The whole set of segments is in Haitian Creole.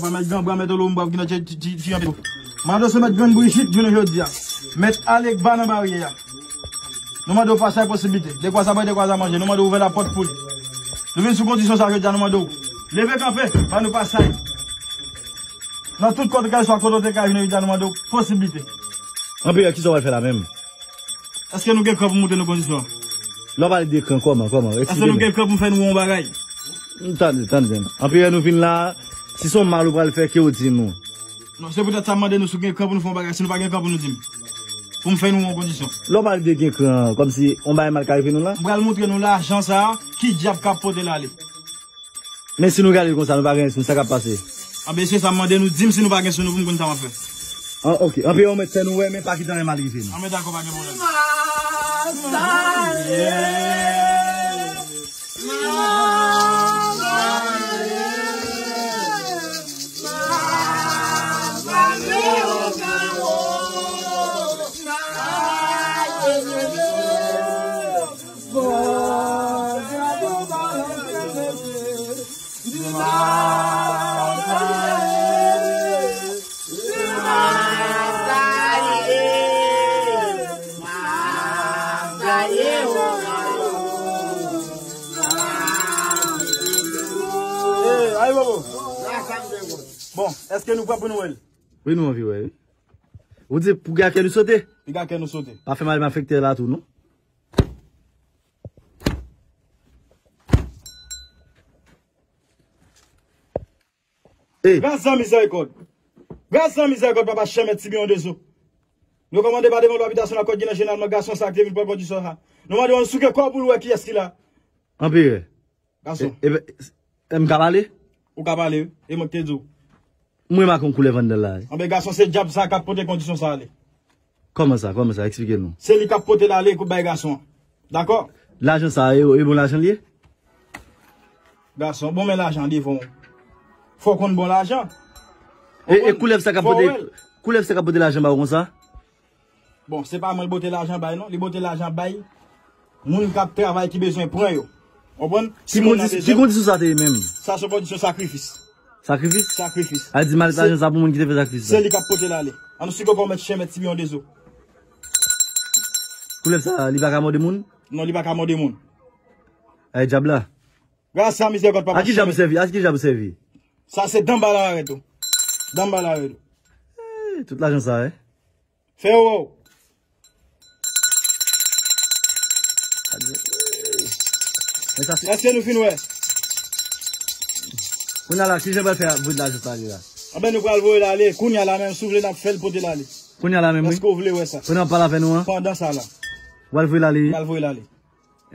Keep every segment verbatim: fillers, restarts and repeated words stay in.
Mèt Ganbra, mèt Olonbra, ki nan ti, ti, ti, ti, Mado se mèt Grann Brijit, jounen jodi a. Mèt Alekba nan baryè a. Nou mande w pa sa posiblite. Dekwa sa bwè, dekwa sa manje. Nou mande w ouvè lapòt pou li. Nou vin sou kondisyon sa jodi a, nou mande w. Leve kanpe, ba nou pasaj. Nan tout kote kay swa kote w te kay jounen jodi a, nou mande w posiblite. Anperè, kisa w al fè la menm? Èske nou gen kran pou moute nou kondisyon an? Lè w pale de kran, kòman, kòman? Èske nou gen kran pou fè nou yon bagay? Tande, tande. Anperè, nou vin la, si se yon mal ou pral fè, ke w di nou. Non, se poutèt sa m mande nou si w gen kran pou nou fè yon bagay. Si nou pa gen kran pou nou di m. Pou m fè nou yon kondisyon. Lè w pale de gen kran, kòmsi yon bagay mal ka rive nou la? M pral montre nou lajan sa a, ki dyab k ap pote l ale. Men si nou gade l konsa, nou pa gen sou nou, sa k ap pase? Anben, se sa m mande nou, di m si nou pa gen sou nou pou m konn sa m ap fè. An, ok. Anperè, ou mèt fè nou wè, men pa kite anyen mal rive nou. Anben, dakò, pa gen pwoblèm. Hey, ayi, bobo. Bon, èske nou prè pou nou wè l? Wi, nou anvi wè, wi. Ou di piga kè nou sote? Piga kè nou sote. Pa fè mal malfektè la tou, non? Ey. Gras an mizèrikòd. Gras an mizèrikòd, papa Chèmèt Tibiyon Dezo. Nou kòmande pa devan lwa bitasyon lakòt Ginen jeneralman gason sa ki te vin pran kondisyon sa. Nou mande yon souke kò pou l wè kiyès ki la. Anperè. Gason. E, e, e, m ka pale? Ou ka pale, wi. E mwen ki te di w. M remake yon koulè vandal la, wi. Anben, gason, se dyab sa k ap pote kondisyon sa ale. Kòman sa? Kòman sa? Eksplike nou. Se li k ap pote l ale pou bay gason an. Dakò? Lajan sa, e, e bon lajan li ye? Gason, bon men lajan devan w. Fò w konn bon lajan. E, e koulèv sa k ap pote, koulèv sa k ap pote lajan ba w konsa? Bon, se pa mwen l bote lajan bay non, li bote lajan bay moun k ap travay ki bezwen pran yo. Konprann? Ki kondisyon sa te ye menm? Sa se kondisyon sakrifis. Sakrifis? Sakrifis. A di mal lajan sa pou moun ki te fè sakrifis la. Se li k ap pote l ale. An nou sike kò mèt chen mèt Tibiyon Dezo. Koulèv sa, li pa ka mòde moun? Non, li pa ka mòde moun. Ay, dyab la. Gras a mizèrikòd papa. A ki dyab ou sèvi? A ki dyab ou sèvi? Sa se danbalarèt ou. Danbalarèt ou. Eh, tout lajan sa, eh? Fè yo wè w. Men sa se... Èske nou fin wè? Kounye a la, kijan pral fè voye lajan sa ale la? Anben, nou pral voye l ale. Kounye a la menm, si w vle, n ap fè l pote l ale. Kounye a la menm, wi. Èske w vle wè sa? Pandan w ap pale avè nou an? Pandan sa la. Ou pral voye l ale? Pral voye l ale.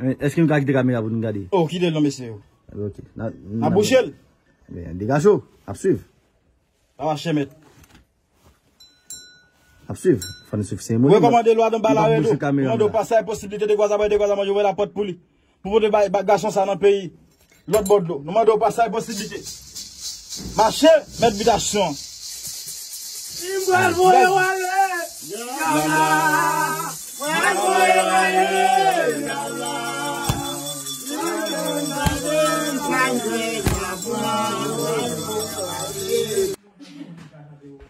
Men èske nou ka kite kamera pou nou gade? Oh, kite l non, mesye yo. Ok. N a, n a bouche l. Ebyen, degaje w. Ap swiv. Papa Chèmèt. Ap swiv. Fò nou swiv seremoni. Rekòmande lwa danbalarèt ou. Nou mande w pasaj posiblite de gwa zabay, de gwa zabay, ouvè lapòt pou li. Pou pote bay, bay gason sa nan peyi. Lòt bò dlo. Nou mande w pasaj posiblite. Mache, mèt bitasyon. M pral voye w ale. Yala. M pral voye w ale. Yala.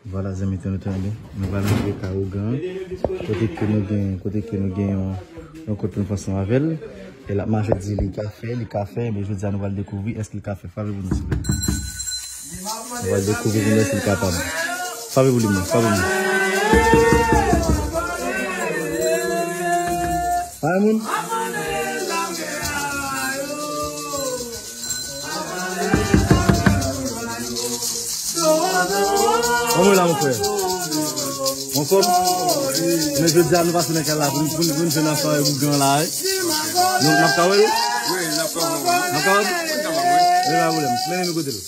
Vwala, zanmi, tan nou tande. Nou pral antre kay ougan an. Kote ke nou gen, kote ke nou gen yon, yon kont pou nou fè ansanm avè l. E l ap mache di li ka fè, li ka fè, men jodi a nou pral dekouvri èske li ka fè. Frape pou nou, silvouplè. Nou pral dekouvri pou nou èske li kapab. Frape pou li, mwen, frape pou mwen. Ay, moun. Kòman w ye la, mon frè? Anfòm? Men jodi a, nou pase nan kay la pou n, pou n, pou n jwenn ansanm avèk ougan la, wi. Nou, n ap ka wè l? Wi, n ap ka wè l. N ap ka wè l? Wi, n ap ka wè l, wi. Men pa pwoblèm. Mennen nou kote l.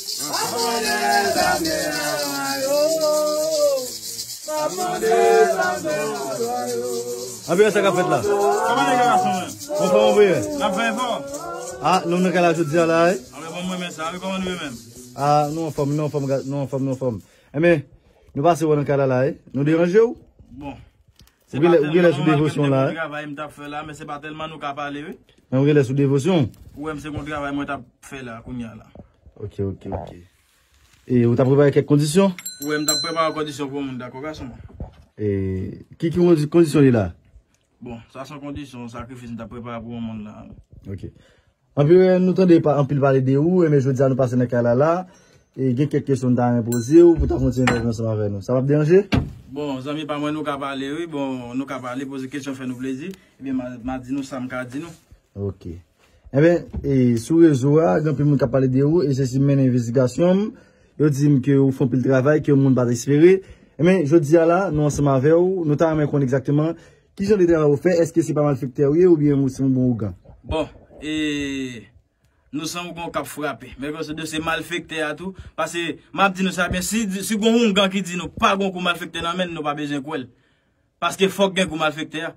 Anpil sa k ap fèt la. Kòman nèg yo, gason mwen? Anfòm, anpil. N ap fè efò. Ah, nou nan kay la jodi a la, wi. Anben, bon, mwen renmen sa. Wi, kòman nou ye menm? Ah, nou anfòm, nou anfòm, ga-, nou anfòm, nou anfòm. Enben, nou pase wè nan kay la la, wi. Nou deranje w? Bon. Ou genlè, ou genlè sou devosyon la, wi. Se pa tèlman mwen menm, mwen travay m t ap fè la, men se pa tèlman nou ka pale, wi. Men ou genlè sou devosyon. Ou wè m se yon travay mwen t ap fè la, kounye a la. Ok, ok, ok. E ou ta prepare kèk kondisyon? Wi, m t ap prepare kondisyon pou yon moun, dakò, gason mwen. E ki, ki kondi-, kondisyon li la? Bon, sa se yon kondisyon, yon sakrifis m t ap prepare pou yon moun la. Ok. Anpil, nou tande pa, anpil pale de ou, e men jodi a nou pase nan kay la la. E gen kèk kesyon nou ta renmen poze w pou ta fè yon ti entèvyou ansanm avè nou. Sa p ap deranje? Bon, zanmi pa mwen, nou ka pale, wi. Bon, nou ka pale, poze kesyon, fè nou plezi. Ebyen, m a, m a di nou sa m ka di nou. Ok. Enben, e, sou rezo a, gen anpil moun k ap pale de ou, e se si m mennen envestigasyon m, yo di m ke ou fè anpil travay, ke moun pa t espere. Enben, jodi a la, nou ansanm avè w, nou ta renmen konn egzakteman ki jan de travay ou fè, èske se pa malfektè ou ye, oubyen ou se yon bon ougan? Bon, e, nou se yon ougan k ap frape. Men kòm se de se malfektè a tou, paske m ap di nou sa byen, si, si gon ougan ki di nou pa gon kou malfektè nan men n, nou pa bezwen kwè l. Paske fòk gen kou malfektè a.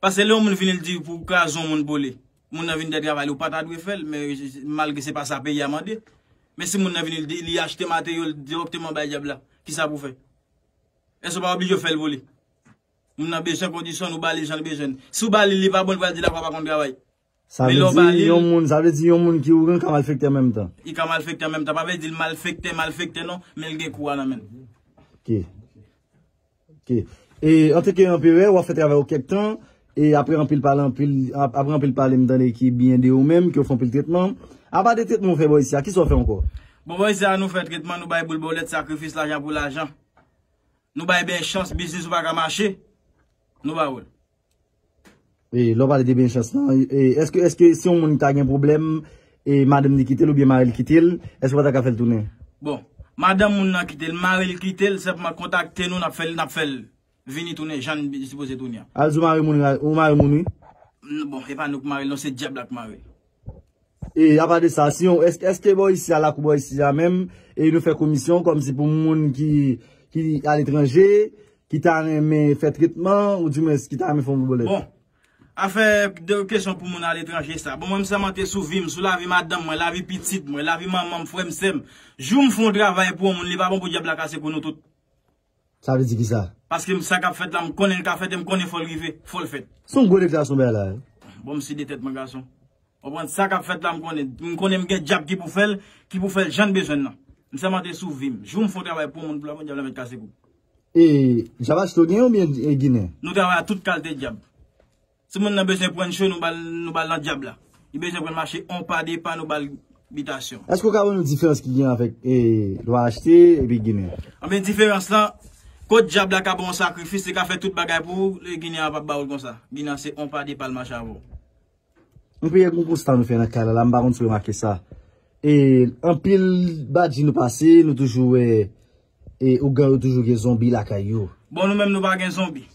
Paske lè yon moun vini l di pou kraze yon moun pou li, moun nan vin de travay li, ou pa ta dwe fè l, men malgre se pa sa peyi a mande. Men si moun nan vini l di, li achte materyo l dirèkteman bay dyab la, kisa pou fè? Èske w pa oblije fè l pou li? Moun nan bezwen kondisyon, nou ba li jan l bezwen. Si w ba li, li pa bon, li pral di lakwa pa konn travay. Sa vle di yon moun, sa vle di yon moun ki ougan ka malfektè an menm tan. Li ka malfektè an menm tan. Pa vle di l malfektè, malfektè non, men l gen kou a nan men l. Ok. Ok. E antanke anperè, w ap fè travay ou kèk tan, e apre anpil pale, anpil, ap-, apre anpil pale, m tande ki byen de ou menm, ke w fè anpil tretman. Apa de tretman ou fè bò isi a, kisa w fè ankò? Bon, bò isi a, nou fè tretman, nou bay boul bòlèt, sakrifis, lajan pou lajan. Nou bay bèl chans, biznis ou pa ka mache. Nou ba ou l. E, lè w pale de bèl chans lan, e, èske, èske si yon moun ta gen pwoblèm, e madanm li kite l oubyen mari l kite l, èske w pa ta ka fè l tounen? Bon, madanm moun nan kite l, mari l kite l, senpman kontakte nou, n ap fè l, n ap fè l vini tounen jan l sipoze tounen an. Al di w mari moun, ou mari moun, wi. N-, bon, e pa nou k mari l, non, se dyab la k mari l. E apa de sa, si yon, èske, èske bò isi a, lakou bò isi a menm, e nou fè komisyon kòmsi pou moun ki, ki aletranje, ki ta renmen fè tretman, oudimwens ki ta renmen fè yon boulèt? Bon, afè de kesyon pou moun aletranje sa. Bon, mwen, m sèmante sou vi m, sou lavi madanm mwen, lavi pitit mwen, lavi manman m, frè m, sè m. Jou m fè yon travay pou yon moun, li pa bon pou dyab la kase kou nou tout. Sa vle di kisa? Paske m, sa k ap fèt la, m konnen l ka fèt e m konnen fò l rive, fò l fèt. Se yon gwo deklarasyon bay la, wi. Bon, m si de tèt mwen, gason. Konprann sa k ap fèt la, m konnen. M konnen m gen dyab ki pou fè l, ki pou fè l jan l bezwen l nan. M sèmante sou vi m. Jou m fè yon travay pou yon moun pou la, bon, dyab la mèt kase kou. E dyab achte w gen oubyen, e, ginen? Nou travay ak tout kalite dyab. Si moun nan bezwen pran cho, nou ba l, nou ba l nan dyab la. Li bezwen pran mache on pa de pa, nou ba l bitasyon. Èske w ka ban nou diferans ki gen avèk, e, lwa achte epi ginen? Anben, diferans lan, kot dyab la ka ba w yon sakrifis, li ka fè tout bagay pou ou, e ginen an p ap ba w l konsa. Ginen an se on pa de pa l mache avè w. Yon peyè gon konsta nou fè nan kay la, la, m pa konn si w remake sa. E, anpil badji nou pase, nou toujou wè, e, ougan yo toujou gen zonbi lakay yo. Bon, nou menm nou pa gen zonbi.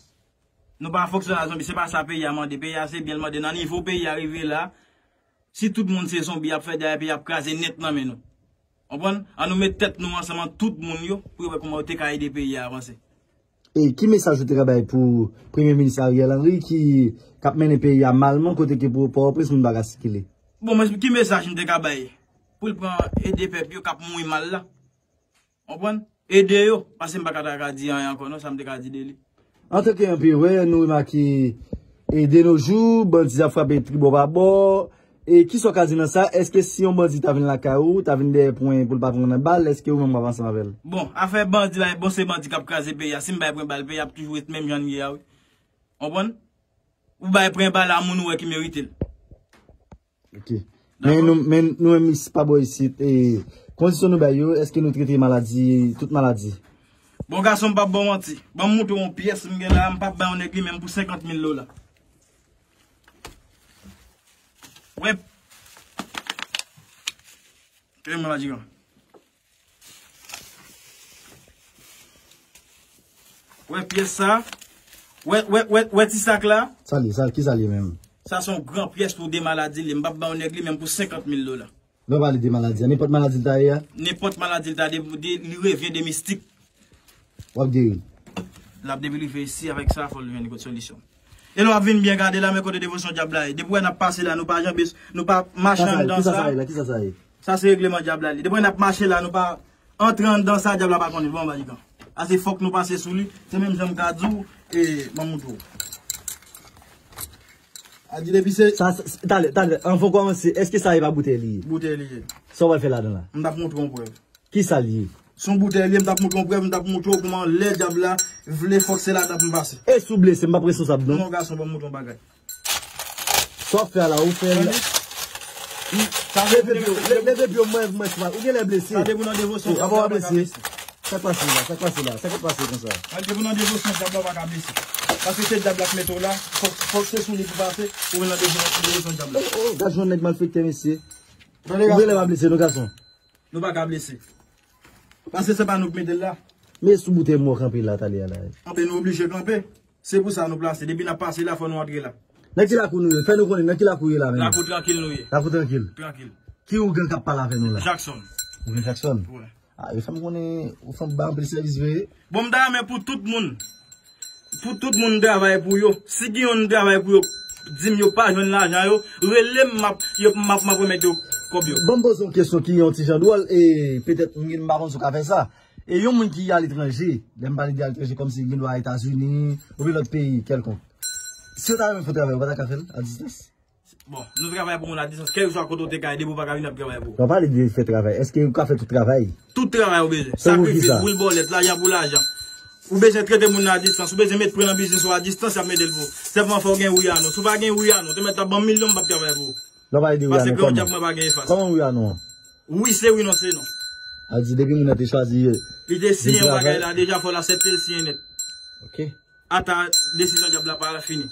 Nou pa fonksyone ak zonbi, se pa sa peyi a mande. Peyi a se byen l mande. Nan nivo peyi a rive la, si tout moun se zonbi, y ap fè dayè peyi a ap kraze nèt nan men nou. Konprann? An nou met tèt nou ansanm an tout moun yo pou yo wè kòman yo te ka ede peyi a avanse. E ki mesaj ou te ka bay pou Premye Minis Ariel Henry ki, k ap mennen peyi a malman kote ke pou Pòtoprens moun pa ka sikile? Bon, mwen, ki mesaj m te ka bay? Pou l pran ede pèp yo k ap mouri mal la. Konprann? Ede yo, paske m pa ka ta ka di anyen ankò non, sa m te ka di de li. Antanke anperè, nou remake, e, de nos jours, bandi ap frape tribò pa bò. E kisa w ka di nan sa? Èske si yon bandi ta vin lakay ou, ta vin dèyè pwen pou l pa pran nan bal, èske ou menm w ap ansanm avè l? Bon, afè bandi la, bon, se bandi k ap kraze peyi a. Si m bay pwen bal, peyi a ap toujou ret menm jan l ye a, wi. Konprann? Ou bay pwen bal a moun ou wè ki merite l. Ok. Men nou, men nou menm isi pa bò isit, e, kondisyon nou bay yo, èske nou trete maladi, tout maladi? Bon, gason, m p ap ba w manti. Ban m montre w yon pyès m gen la, m p ap bay yon nèg li menm pou senkant mil dola. Wè. Tande maladi an. Wè pyès sa. Wè, wè, wè, wè ti sak la. Sa li, sa, ki sa li menm? Sa se yon gran pyès pou de maladi li. M p ap ba yon nèg li menm pou senkant mil dola. Lè w pale de maladi a, nenpòt maladi l ta ye a? Nenpòt maladi l ta de, de, li revyen de mistik. W ap geri. L ap depi rive isi, avèk sa, fò l jwenn kot solisyon. E lè w ap vin byen gade la, men kote devosyon dyab la ye. Depi wè n ap pase la, nou pa janbe, nou pa mache anndan sa. Kisa sa ye la? Kisa sa ye? Sa se regleman dyab la li. Depi wè n ap mache la, nou pa antre anndan sa, dyab la pa konnen. Bon, Vatikan. Ase fòk nou pase sou li. Se menm jan m ka di w, e, ban m montre w. A di depi se. Sa, sa, talè, talè, anvan w kòmanse, èske sa e pa boutèy li ye? Boutèy li ye. Sa w pral fè ladan la? M t ap montre w yon prèv. Kisa l ye? Se yon boutèy li ye, m t ap montre yon prèv, m t ap montre w kòman lè dyab la vle fòk se ladan pou m pase. E si w blese, m p ap responsab non. Non, gason, ban m montre yon bagay. Sa w ap fè a la, ou fè l. Leve pye w, leve pye w, mwen, mwen, mwen, ou genlè blese. Sa depi w nan devosyon, apa w a blese? Sa k pase la, sa k pase la, sa k pase konsa? Depi w nan devosyon, dyab la pa ka blese. Paske se dyab la k mete w la, fòk, fòk se sou li pou pase, ou vin nan devosyon, devosyon dyab la. Oh, oh, gad jan nèg malfektè, mesye. Ou genlè pa blese non, gason. Nou pa ka blese. Paske se pa nou k mete l la. Men sou boutèy mò kanpe la, talè a la. Anben, nou oblije kanpe. Se pou sa nou plase. Depi n ap pase la, fò nou antre la. Nan ki lakou nou ye? Fè nou konnen nan ki lakou ye la menm. Lakou trankil nou ye. Lakou trankil. Trankil. Ki ougan k ap pale avè nou la? Jackson. Ougan Jackson? Wi. Ah, yo fè m konnen ou fè m ba anpil sèvis vre. Bon, m ta renmen pou tout moun. Pou tout moun m travay pou yo. Si gen youn m travay pou yo, di m yo pa jwenn lajan yo, rele m, m ap, yo, m ap, m ap remèt yo kòb yo. Bon, m poze yon kesyon ki yon ti jan dwòl, e petèt m pa konn si w ka fè sa. E yon moun ki aletranje, lè m pale de aletranje, kòmsi gen dwa Etazini, oubyen lòt peyi kèlkonk. Si yo ta renmen fè yon travay, yo pa ta ka fè l a distans? Bon, nou travay pou moun a distans, kèlkeswa kote w te ka ye, depi w pa ka vin ap travay pou ou. Nan pale de fè travay, èske ou ka fè tout travay? Tout travay ou bezwen. Sakrifis, boul bòlèt, lajan pou lajan. Ou bezwen trete moun nan a distans, ou bezwen met pwen nan biznis ou a distans, y ap mete l pou ou. Sèlman fò w gen wi a non. Si w pa gen wi a non, te mèt t ap ban m milyon, m p ap travay pou ou. Nan pale de wi a non, kòman? Paske gran dyab mwen pa gen efas. Kòman wi a non an? Wi, se wi, non, se non. A di, depi moun nan te chwazi, li te siyen yon bagay la, deja fò l aksepte l siyen nèt. Ok. Ata desizyon dyab la pa fini.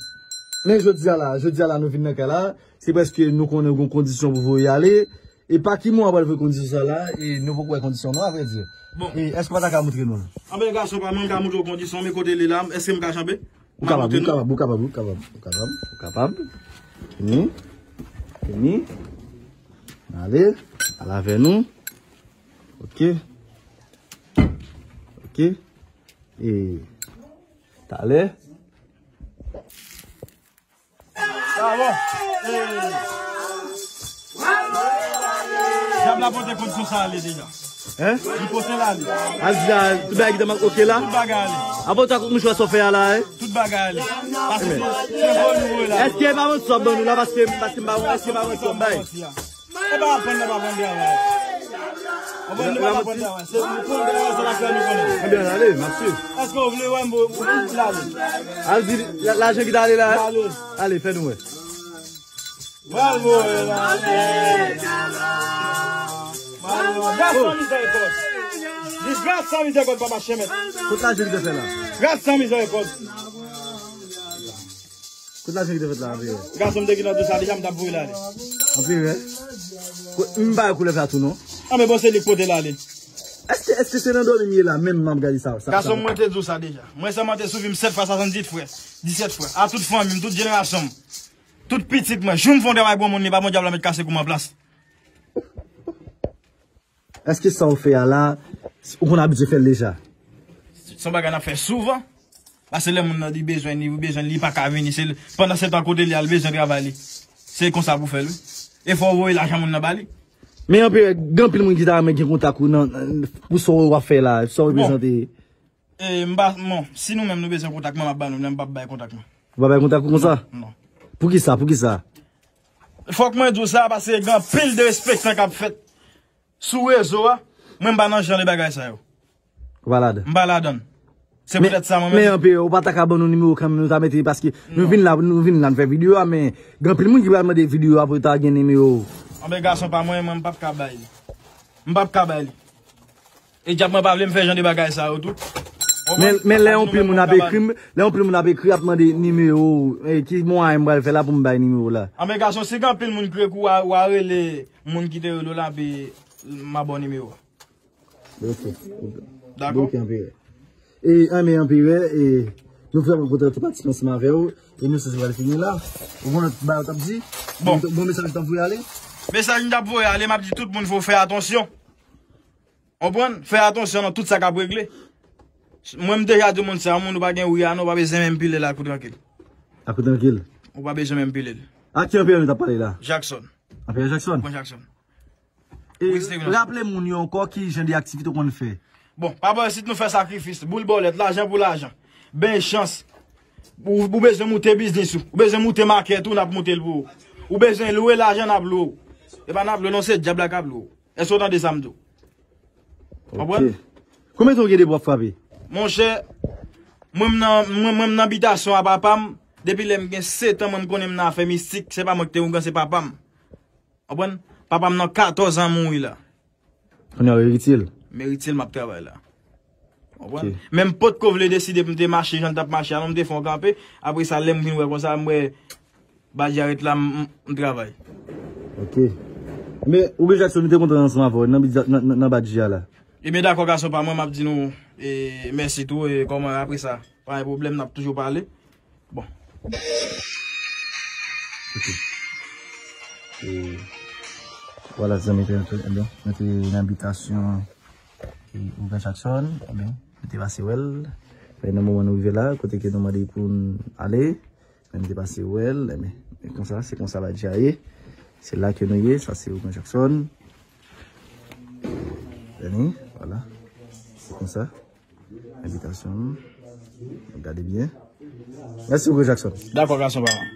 Men jodi a la, jodi a la nou vin nan kay la, se paske nou konnen gen kondisyon pou voye ale. E pa ki moman pral voye kondisyon sa la, e nou poko wè kondisyon non, avrèdi. Bon. E èske w pa ta ka montre nou l? Anben, gason pa mwen, m ka montre w kondisyon, men kote l ye la, èske m ka chanpe? Ou kapab, ou kapab, ou kapab, ou kapab, ou kapab, ou kapab. Vini. Vini. Ale, al avè nou. Ok. Ok. E talè. Sa bon. E. Dyab la pote kondisyon sa ale deja. Hein? Li pote l ale. Al di la, tout bagay ki te manke, ok la? Tout bagay ale. Avan w ta kout mouchwa sa w fè a la, hein? Tout bagay ale. Paske se, se vòlè nou voye la. Èske e pa manti w ap ban nou la? Paske, paske m pa, èske e pa manti w ap bay? E pa aprann nan pa pran travay. Konprann, nou pa pran travay. Se nou pran travay, se la fè nou konnen. Ebyen, ale, m ap swiv. Èske w vle wè m pou, pou, pou l ale? Al di la, lajan ki t ale la? Ale. Ale, fè nou wè. Pral voye l ale. Pral voye. Gras san mizèrikòd. Dis gras san mizèrikòd, papa Chèmèt. Kot lajan ki te fè la? Gras san mizèrikòd. Kot lajan ki te fèt la, Anperè? Gason m te gen nan dosye a deja, m t ap voye l ale. Anperè? M pa wè koulèv la tou non. Anben bon, se li k pote l ale. Èske, èske se nan dòmi m ye la, menm m ap gade sa, sa, gason m, mwen te di w sa deja. Mwen sèlman te swiv m sèt fwa, swasanndizwit frè, disèt frè. A tout fanmi m, tout jenerasyon m. Tout pitit mwen. Jou m fè yon travay pou yon moun, li pa bon dyab la met kase kou m an plas. Èske sa w fè a la, ou konn abitye fè l deja? Se yon bagay n ap fè souvan. Paske lè moun nan li bezwen li, li bezwen li, li pa ka vini. Se pandan se tan kote li al bezwen travay li. Se konsa pou fè l, wi. E fò w voye lajan moun nan ba li. Men anperè, gen anpil moun ki ta renmen gen kontak ou nan, nan, pou sa w ap fè la, sa w reprezante. E, m pa, bon, si nou menm nou bezwen kontak mwen, m ap ba nou, men m p ap bay kontak mwen. Ou pa bay kontak ou konsa? Non, non. Poukisa? Poukisa? Fòk mwen di w sa, paske gen anpil derespektan k ap fèt sou rezo a. Mwen, m pa nan jan de bagay sa yo. Ou pa ladan? M pa ladan. Se poutèt sa, mwen menm. Men anperè, ou pa ta ka ban nou nimewo kanmenm, nou ta mete, paske nou vin la, nou vin la, nou fè videyo a, men gen anpil moun ki pral mande videyo a pou yo ta gen nimewo. Anben, gason pa mwen, mwen, m p ap ka bay li. M p ap ka bay li. E dyab mwen pa vle m fè jan de bagay sa yo tou. Men, men lè yon pil moun ap ekri m, lè yon pil moun ap ekri, ap mande nimewo, e ki mwayen m pral fè la pou m bay nimewo la? Anben gason, si gen anpil moun ki ekri w, w a rele moun ki te rele w la, epi m a ba w nimewo a. Ok. Dakò? Ok, Anperè. E, anben, Anperè, e, nou vrèman kontan te patisipe ansanm avè w, e nou se pral fini la. Ou konn lòt bagay w t ap di? Bon. Bon mesaj w t ap voye ale? Mesaj m t ap voye ale, m ap di tout moun fò w fè atansyon. Konprann? Fè atansyon nan tout sa k ap regle. Mwen, m deja di moun sa, moun ou pa gen wi a non, ou pa bezwen menm pile l ak ou trankil. Ak ou trankil. Ou pa bezwen menm pile l. Ak ki Anperè nou t ap pale la? Jackson. Anperè Jackson? Pran Jackson. E raple moun yo ankò ki jan de aktivite w konn fè. Bon, pa bò isit nou fè sakrifis, boul bòlèt, lajan pou lajan. Ben chans. Ou, ou bezwen moute biznis ou. Ou bezwen moute makèt ou, n ap moute l pou ou. Ou bezwen lwe lajan, n ap lwe w. E pa n ap lwe non, se dyab la k ap lwe w. Èske w tande sa m di w? Konprann? Ok. Konbyen tan w gen depi w ap frape? Monchè, mwen m nan, mwen, mwen m nan bitasyon a papa m. Depi lè m gen sèt an, mwen m konnen m nan afè mistik. Se pa mwen ki te ougan, se papa m. Konprann? Papa m nan katòz an mouri la. Kounye a w eritye l? M eritye l, m ap travay la. Konprann? Ok. Men m potko vle deside pou m te mache jan m t ap mache a non, m te fè yon kanpe. Apre sa, lè m vin wè konsa, m wè badji a ret la, m, m, m travay. Ok. Men, Hugues Jackson, nou te kontan ansanm avè w nan, nan, nan, nan badji a la. Ebyen, dakò, gason pa mwen, m ap di nou, e, mèsi tou, e, kòman, apre sa, pa gen pwoblèm, n ap toujou pale. Bon. Ok. E, vwala, zanmi entènèt yo, ebyen, nou te nan bitasyon, e, Hugues Jackson, ebyen, nou te pase wè l. Men nan moman nou rive la, kote ke nou mande pou n ale, men nou te pase wè l, ebyen, e konsa, se konsa badji a ye. Se la ke nou ye, sa se Hugues Jackson. Tande, vwala. Se konsa. Envitasyon. Gade byen. Mèsi, Hugues Jackson. Dakò, gason pa mwen.